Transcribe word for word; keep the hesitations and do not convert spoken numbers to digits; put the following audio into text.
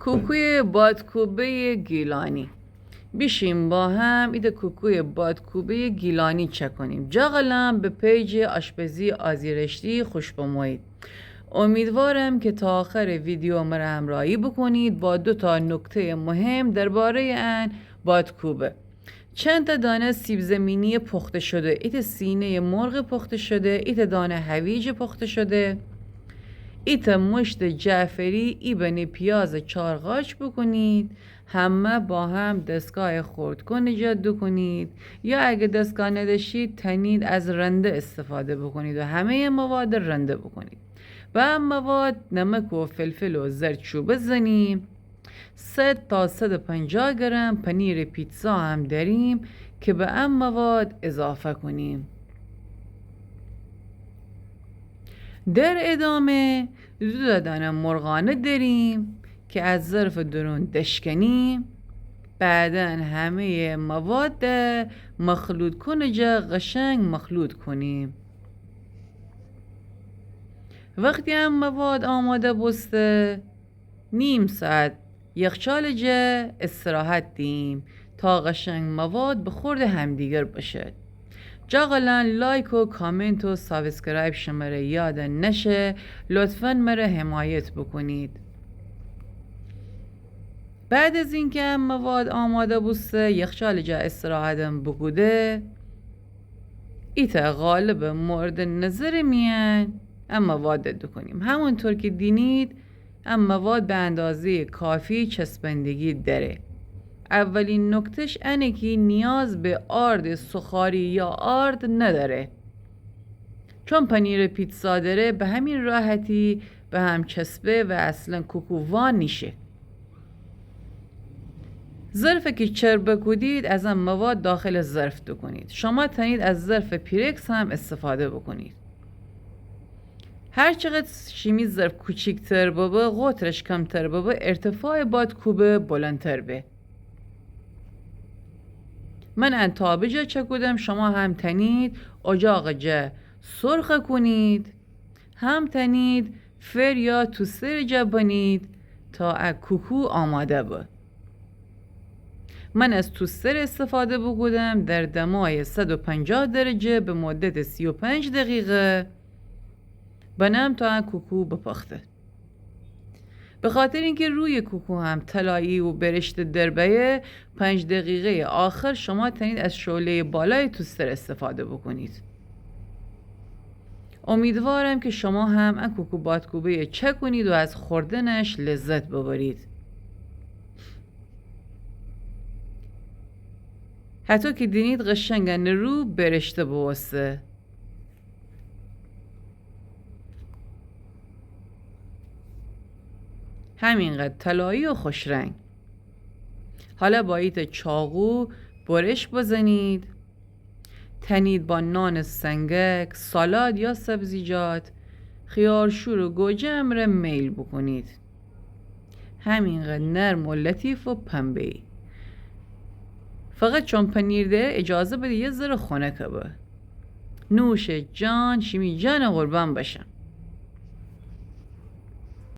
کوکوی بادکوبهٔ گیلانی. بیشیم با هم ایتأ کوکوی بادکوبهٔ گیلانی چکنیم. جغلان به پیج آشپزی آزی رشتی خوش بمویید. امیدوارم که تا آخر ویدیو مره همراهی بکنید با دو تا نکتهٔ مهم دربارهٔ ان بادکوبه. چند تا دانه سیب‌زمینی پخته شده، ایتأ سینهٔ مرغ پخته شده، ایتأ دانه هویج پخته شده، ایتأ مشت جعفری، ای بنه پیاز چار قاچ بکنید، همه با هم دستگاه خردکن جا دوکنید، یا اگه دستگاه نداشتید تنید از رنده استفاده بکنید و همهٔ مواد رنده بکنید. به ان مواد نمک و فلفل و زردچوبه زنیم. صد تا صد و پنجاه گرم پنیر پیتزا هم داریم که به ان مواد اضافه کنیم. در ادامه دو تا دانه مرغانه داریم که از ظرف درون دشکنیم. بعداً همهٔ مواد مخلوط‌کن جا قشنگ مخلوط کنیم. وقتی ان مواد آماده بوسته، نیم ساعت یخچال جا استراحت دیم تا قشنگ مواد به خورد همدیگر بشه. جغلان لایک و کامنت و سابسکرایب شمره یاد نشه، لطفاً مره حمایت بکنید. بعد از اینکه ان مواد آماده بوسته، یخچال جا استراحتم بوکوده، ایتأ قالب مورد نظر میان ان مواد دوکنیم. همونطور که دینید، ان مواد به اندازهٔ کافی چسبندگی داره. اولین نکته‌ش انه که نیاز به آرد سوخاری یا آرد نداره، چون پنیر پیتزا داره، به همین راحتی به هم چسبه و اصلاً کوکو وا نیشه. ظرفی که چرب کودید، از ان مواد داخل ظرف دوکنید. شما تنید از ظرف پیرکس هم استفاده بکنید. هر چقدر شیمی ظرف کوچیکتر ببه، قطرش کمتر ببه، ارتفاع بادکوبه بلندتر به. من ان تابه جا چکودم، شما هم تنید اجاق جا سرخ کنید، هم تنید فر یا توستر جا بنید تا ا کوکو آماده به. من از توستر استفاده بوکودم در دمای صد و پنجاه درجه به مدت سی و پنج دقیقه، بنم تا ا کوکو بپخته. به خاطر اینکه روی کوکو هم طلایی و برشته در بیه، پنج دقیقهٔ آخر شما تنید از شعلهٔ بالای توستر استفاده بکنید. امیدوارم که شما هم ان کوکو بادکوبه‌یه چکنید و از خوردنش لذت ببرید. هطو که دینید قشنگ انه رو برشته بوسته. همینقدر طلایی و خوشرنگ. حالا با ایتأ چاقو برش بزنید. تنید با نان سنگک، سالاد یا سبزیجات، خیارشور و گوجه امره میل بکنید. همینقدر نرم و لطیف و پنبه‌ای. فقط چون پنیر داره، اجازه بده یه ذره خنک به. نوش جان، شیمی جان قربان بشم.